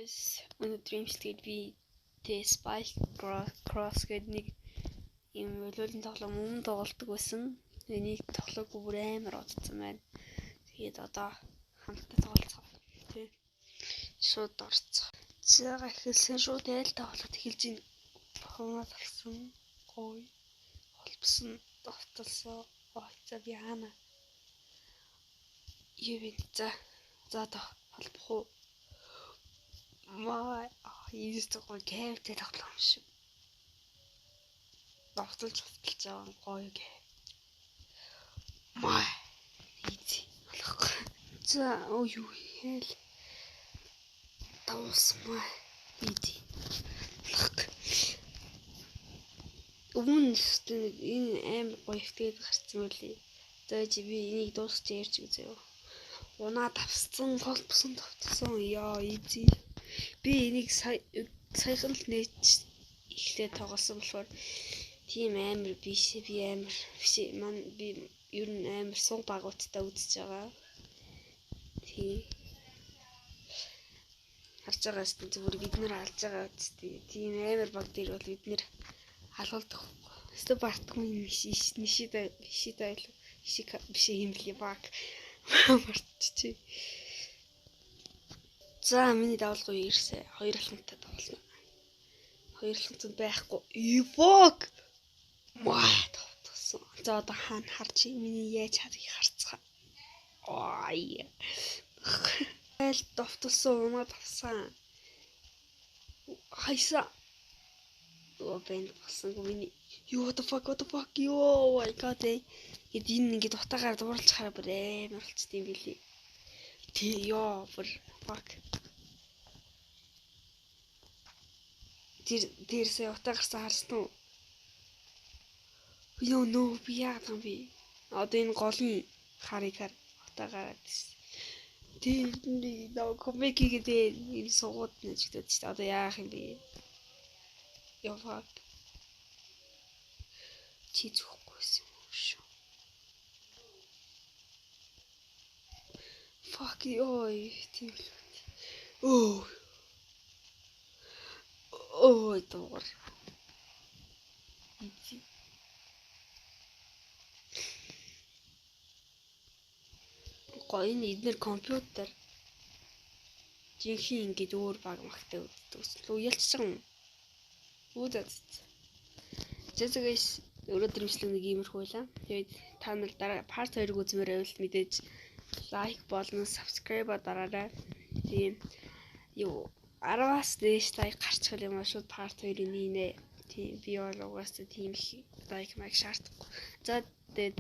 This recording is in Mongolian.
Guys, өнөөдрийн имчилгээд би тэ Spike Cross гэдэг нэг юм волейболын тоглоом өмнө тоглолдог байсан. Энийг тоглоогүй бүр амар удацсан байна. Тэгээд одоо хамтдаа тоглолцоо. Тэ. Шууд орцоо. За эхэлсэн, шууд айл тоглолт эхэлж байна. Хоноод болсон. Гоё. Холбосон, довтолсон. Ой, за би хаана? Юу вэ? За. За холбох уу? Маа, ийс гоё кайфтай тоглоом шиг. Довтолж довтолж байгаа гоё кайф. Маа. Easy. Болохгүй. За, оо юу хэл. Давсан маа. Easy. Болохгүй. Өмнө нь энэ амар гоё ихтэйд гарцсан байлээ. За чи би энийг дуусч ярьж үзье. Унаа давссан, холбосон, довтолсон. Яа, easy. Би энийг саяхан л нээж эхлээд тоглосон болохоор тийм амар биш. Би амар биш. Ман би ер нь амар суу багуудтай үзэж байгаа. Тий. Харж байгаа шүү дээ. Зүгээр бид нэр алж байгаа үстэй. Тийм амар баг дээр бол бид нэр алуулдаг. Өстө бартгүй нишида нишида илүү ишиг биш юм били баг. Мартчихъя. За миний давалгаа ирсэн. Хоёр алхамтай давална. Хоёр алхамтай байхгүй. Fuck. Маа тавтсан. За одоо хаана харж миний яаж харыг харцгаа. Ой. Айл довтолсон, унаад авсан. Хайса. Оо бэн болсон миний. Yo what the fuck, what the fuck, yo my god. Гэт энэ ингээд утаагаар дурлж хараа бүр амар болчт юм билий. Тий ёо бүр fuck. Тэр дээрсээ утаа гарсан харсан уу? Йоо нөө би яагаад юм бэ? Одоо энэ голын харыг хар утаа гараад ирсэн. Тэр нөө комик гэдэг энэ суугаад нэжигдээд шүү дээ. Одоо яах юм бэ? Йоо fuck. Чи зүхэхгүйсэн юм шүү. Fuck ёо тийм л. Өө. Ой дуугар. Easy. Гоё энэ эднэр компьютер жинхэнэ ингэж өөр баг магтай үздэг. Уялчих юм. Үү за. За guys, өнөөдөр имжлэг нэг иймэрхүү байлаа. Тэгээд та нар дараа part 2-ыг үзмээр байвал мэдээж лайк болон subscribe дараарай. Тийм юу 10-аас дээш лайк гарчих юм аа шууд part 2-ыг нийнэ. Тийм би бол угаасаа тийм их лайк маяг шаардахгүй. За тэгээд